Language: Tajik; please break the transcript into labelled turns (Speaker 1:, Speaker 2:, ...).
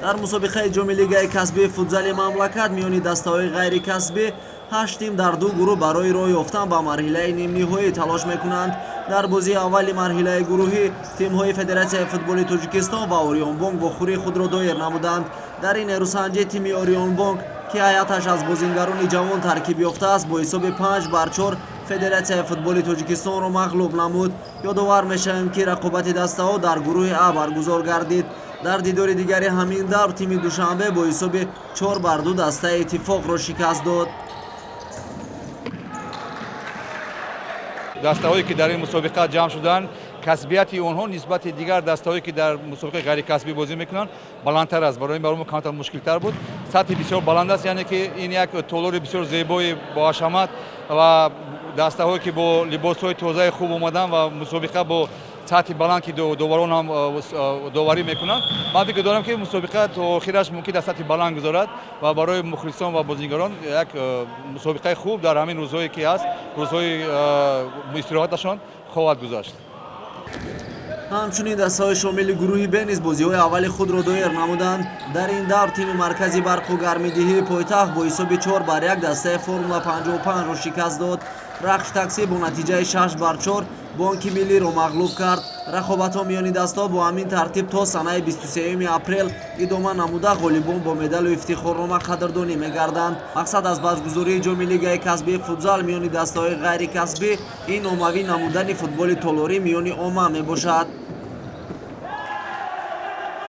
Speaker 1: Дар мусобиқаи Ҷоми лигаи касбии футзали мамлакат миёни дастаҳои ғайрикасбӣ ҳашт тим дар ду гурӯҳ барои роҳ ёфтан ба марҳилаи нимниҳоӣ талош мекунанд. Дар бозии аввали марҳилаи гурӯҳӣ тимҳои Федератсияи футболи Тоҷикистон ва Ориёнбонк вохӯрии худро доир намуданд. Дар ин нерӯсанҷӣ тими Ориёнбонк, ки ҳайаташ аз бозингарони ҷавон таркиб ёфтааст, бо ҳисоби 5-4 Федератсияи футболи Тоҷикистонро мағлуб намуд. Ёдовар мешавем, ки рақобати дастаҳо дар гурӯҳи А баргузор гардид. Дар дидори дигари ҳамин давр тими Душанбе бо ҳисоби 4-2 дастаи Иттифоқро шикаст дод.
Speaker 2: Дастаҳое, ки дар ин мусобиқа ҷамъ шуданд, касбияти онҳо нисбати дигар дастаҳое, ки дар мусобиқаи ғайрикасбӣ бозӣ мекунанд, баландтар аст. Барои ин барои мо камтар мушкилтар буд. Сатҳи бисёр баланд аст, яъне ки ин як толори бисёр зебои боҳашамат ва дастаҳое, ки бо либосҳои тозаи хуб омаданд ва мусобиқа бо сатҳи баланд, ки доварон ҳам доварӣ мекунанд. Ман фикр дорам, ки мусобиқа то охираш мумкин дар сатҳи баланд гузорад ва барои мухлисон ва бозигарон як мусобиқаи хуб дар ҳамин рӯзҳое, ки ҳаст, рӯзҳои истироҳаташон хоҳад гузашт.
Speaker 1: Ҳамчунин дастаҳои шомили гурӯҳи Б низ бозиҳои аввали худро доир намуданд. Дар ин давр тими Маркази барқу гармидиҳии пойтахт бо ҳисоби 4-1 дастаи Формула 55-ро шикаст дод. Рахш Таксӣ бо натиҷаи 6-4 Бонки Миллиро мағлуб кард. Рақобатҳо миёни дастаҳо бо ҳамин тартиб то санаи 23 апрел идома намуда, ғолибон бо медалу ифтихорнома қадрдонӣ мегарданд. Мақсад аз баргузории Ҷоми лигаи касбии футзал миёни дастаҳои ғайрикасбӣ ин оммавӣ намудани футболи толорӣ миёни омма мебошад.